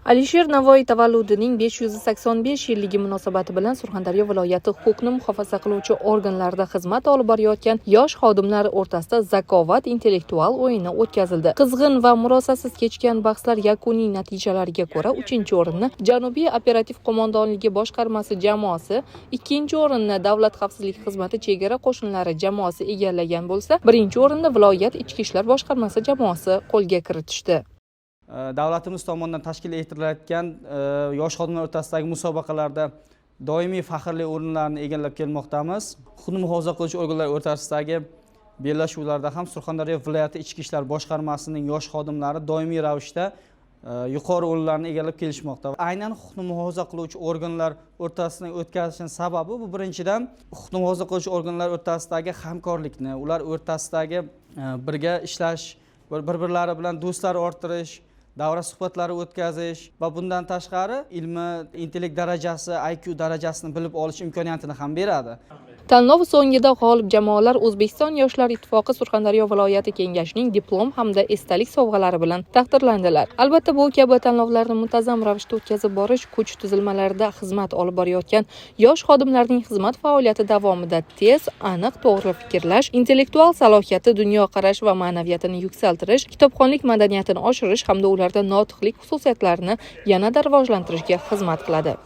Alisher Navoiy tavalludining 585 yilligi munosabati bilan Surxondaryo viloyati huquqni muhofaza qiluvchi organlarida xizmat olib borayotgan yosh xodimlar o'rtasida "Zakovat" intellektual o'yini o'tkazildi. Qizg'in va murosasiz kechgan bahslar yakuniy natijalariga ko'ra, 3-o'rinni Janubiy operativ qo'mondonligi boshqarmasi jamoasi, ikkinchi o'rinni Davlat xavfsizlik xizmati chegara qo'shinlari jamoasi egallagan bo'lsa, birinchi o'rinni viloyat ichki ishlar boshqarmasi jamoasi qo'lga kiritishdi. Davlatimiz tomonidan tashkil etilayotgan yosh xodimlar o'rtasidagi musobaqalarda doimiy faxrli o'rinlarni egallab kelmoqdamiz. Huquqni muhofaza qiluvchi organlar o'rtasidagi bellashuvlarda ham Surxondaryo viloyati ichki ishlar boshqarmasining yosh xodimlari doimiy ravishda yuqori o'rinlarni egallab kelishmoqda. Aynan huquqni muhofaza qiluvchi organlar o'rtasida o'tkazishning sababi bu, birinchidan, huquqni muhofaza qiluvchi organlar o'rtasidagi hamkorlikni, ular o'rtasidagi birga ishlash, bir birlari bilan do'stlar orttirish, davra suhbatlari o'tkazish va bundan tashqari ilmi, intellekt darajasi, IQ darajasini bilib olish imkoniyatini ham beradi. Tanlov so'ngida g'olib jamoalar O'zbekiston yoshlar ittifoqi Surxondaryo viloyati kengashining diplom hamda esdalik sovg'alari bilan taqdirlandilar. Albatta, bu kabi tanlovlarni muntazam ravishda o'tkazib borish kuch tuzilmalarida xizmat olib borayotgan yosh xodimlarning xizmat faoliyati davomida tez, aniq, to'g'ri fikrlash, intellektual salohiyati, dunyoqarash va ma'naviyatini yuksaltirish, kitobxonlik madaniyatini oshirish hamda ularda notiqlik xususiyatlarini yanada rivojlantirishga xizmat qiladi.